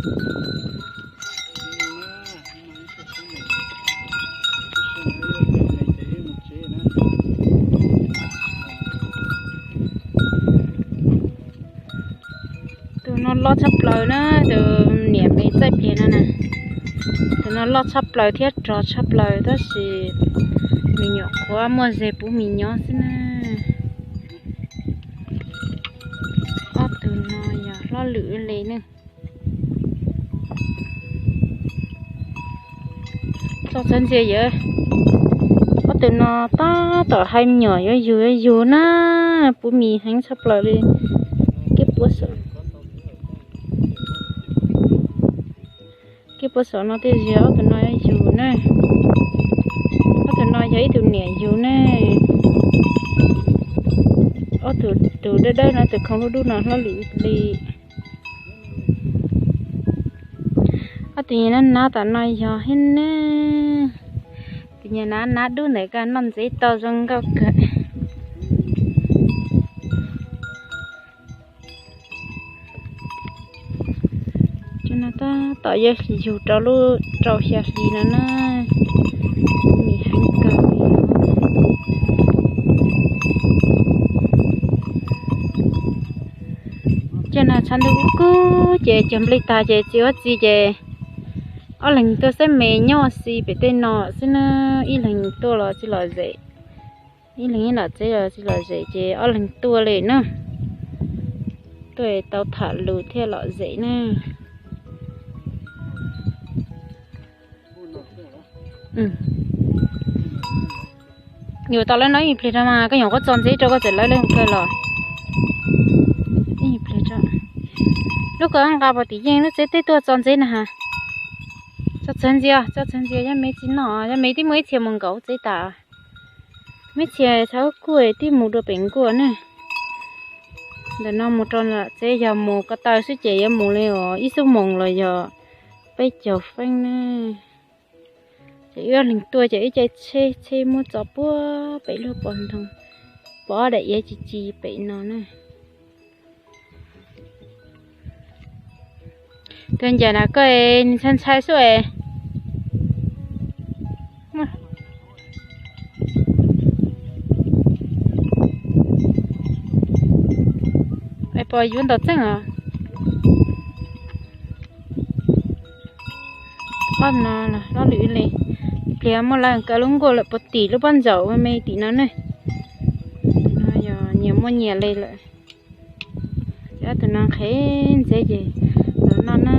Tus no loj tshaj plaws na, tus niam me txaij pliag no na. Tus no loj tshaj plaws thiab rog tshaj plaws tab sis me nyuam qhuav muaj ze pub mis nyob xwb na. Ob tug no yog hlob lwm li ne. Txog txhua ntxiv yog ob tug no tab tom hais me nyuam yuav yug yuav yug na, pub mis heev tshaj plaws li. Kiab puab saum, kiab puab saum no tej zaum ob tug no yuav yug na. Ob tug no yog ib tug niam yug ne. Ob tug, tus dawb dawb no, tus khoo dub dub no hlob lwm li. Ob tug nyuag nab nab tom no yog thiab ne. Tus nyuag nab nab dub ntawd koj noj ntxiv tau zoo nkauj kawg. Cov no tab tom yuav yug rau lub rau xya hli no na. Mis heev kawg li. Cov no tshav ntuj kub kub ces cog nplej tag ces txiv huab txiv ces ob leeg tuaj xab me nyob ua si pem tej no xwb na. Ib leeg tuaj los tsis lom zem, ib leeg ib lom txeb los tsis lom zem ces ob leeg tuaj li na. Tuaj tau tham lus thiaj lom zem na. Yuav tau lawv no ib pliag rau mas koj nyuam qhuav txo ntxiv rau koj txawm lawv lawv kawg los. Ib pliag rau. Lub ko nqa pom tim yeej lub txeb twb tuaj txo ntxiv na has. Txo txhua ntxiv, txo txhua ntxiv, yog me tsis noj, yog me twb muaj ib txhia mus nkaum txev tas. Me txhia txhab kuj twb mus dua pem nkuaj ne. Ntawm no mus rau ntawm txeb yog mus ko taw xwb ces yuav mus li uas ib xuab moos los yog peb caug feeb ne. Ces wb ob leeg tuaj ces wb caij tsheb, tsheb muab txo puag pem lub pov ntoo, pov ob daim iav ci ci pem no na. Koj ncaim na koj ntshai ntshai xwb es. Es pom yuav ntaus txeej os. Ob no hlob lwm li, ib pliag muaj lawv kaw lub nkuaj lawm puag tim lub pob ntsaum me tim no ne. No yog nyias muaj nyias li lawm. Ces ob tug no nqhis ntxiv ces los noj na.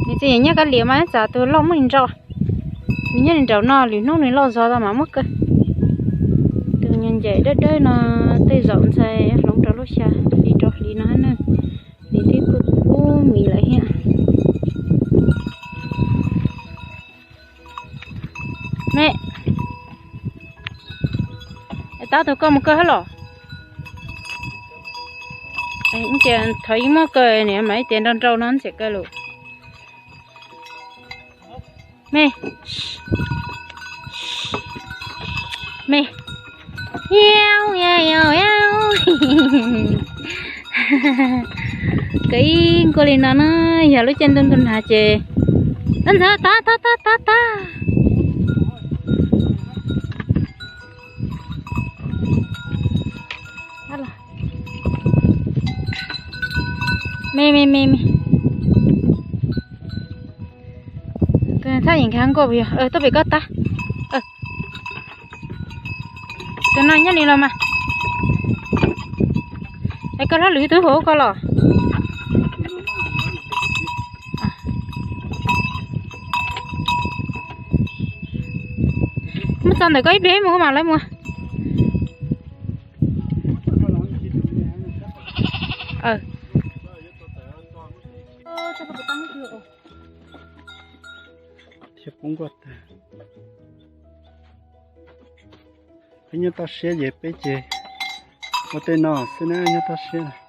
Nws txiv nyob kab liam mas txawm tus loj muaj li nraum, nws nyob li nraum no lwm hnub nws loj zog tau mas muab kaw. Tus ncaim dawb dawb no tej zaum ntshai hloov rau lub xya hli rau hli no na. Nws twb kuj pub mis lawm thiab. Me, tab tus koj mus kaw hab los? Ib tias thov ib muab kaw niam mas ib tias nrau nrau no ntxim kaw lus. Me, me, iau iau iau iau. Kaw ib nkuaj li no na, yog lub caij ntuj ntuj nag ces, ntxawm, tab tab tab tab tab. Me me me me. Thaj yeem nkag nkuaj puas yog? Tuaj pem koj tab. Tus no nyob li los mas. Es koj hlob lwm twb hu koj los? Muab txo ntawm koj ib pliag mus mas lawv mus. Thiab poob nkuaj tag. Peb nyob toj siab ces peb ces ua tej no xwb na, nyob toj siab.